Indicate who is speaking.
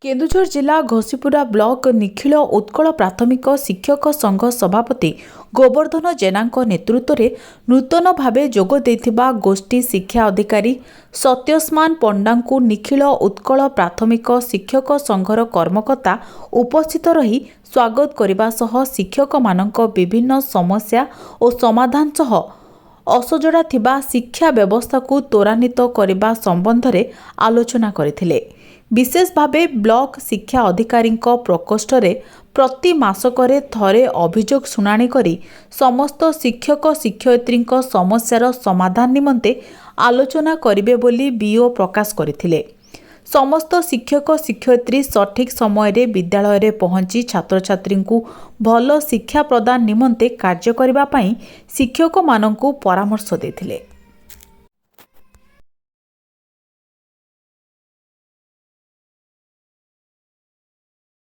Speaker 1: କେନ୍ଦୁଝର ଜିଲ୍ଲା ଘସିପୁରା ବ୍ଲକ ନିଖିଳ ଉତ୍କଳ ପ୍ରାଥମିକ ଶିକ୍ଷକ ସଂଘ ସଭାପତି ଗୋବର୍ଦ୍ଧନ ଜେନାଙ୍କ ନେତୃତ୍ୱରେ ନୂତନ ଭାବେ ଯୋଗ ଦେଇଥିବା ଗୋଷ୍ଠୀ ଶିକ୍ଷା ଅଧିକାରୀ ସତ୍ୟସ୍ମାନ ପଣ୍ଡାଙ୍କୁ ନିଖିଳ ଉତ୍କଳ ପ୍ରାଥମିକ ଶିକ୍ଷକ ସଂଘର କର୍ମକର୍ତ୍ତା ଉପସ୍ଥିତ ରହି ସ୍ୱାଗତ କରିବା ସହ ଶିକ୍ଷକମାନଙ୍କ ବିଭିନ୍ନ ସମସ୍ୟା ଓ ସମାଧାନ ସହ ଅସଜଡ଼ା ଥିବା ଶିକ୍ଷା ବ୍ୟବସ୍ଥାକୁ ତ୍ୱରାନ୍ୱିତ କରିବା ସମ୍ବନ୍ଧରେ ଆଲୋଚନା କରିଥିଲେ। ବିଶେଷ ଭାବେ ବ୍ଲକ ଶିକ୍ଷା ଅଧିକାରୀଙ୍କ ପ୍ରକୋଷ୍ଠରେ ପ୍ରତି ମାସକରେ ଥରେ ଅଭିଯୋଗ ଶୁଣାଣି କରି ସମସ୍ତ ଶିକ୍ଷକ ଶିକ୍ଷୟିତ୍ରୀଙ୍କ ସମସ୍ୟାର ସମାଧାନ ନିମନ୍ତେ ଆଲୋଚନା କରିବେ ବୋଲି ବିଇଓ ପ୍ରକାଶ କରିଥିଲେ। ସମସ୍ତ ଶିକ୍ଷକ ଶିକ୍ଷୟିତ୍ରୀ ସଠିକ୍ ସମୟରେ ବିଦ୍ୟାଳୟରେ ପହଞ୍ଚି ଛାତ୍ରଛାତ୍ରୀଙ୍କୁ ଭଲ ଶିକ୍ଷା ପ୍ରଦାନ ନିମନ୍ତେ କାର୍ଯ୍ୟ କରିବା ପାଇଁ ଶିକ୍ଷକମାନଙ୍କୁ ପରାମର୍ଶ ଦେଇଥିଲେ।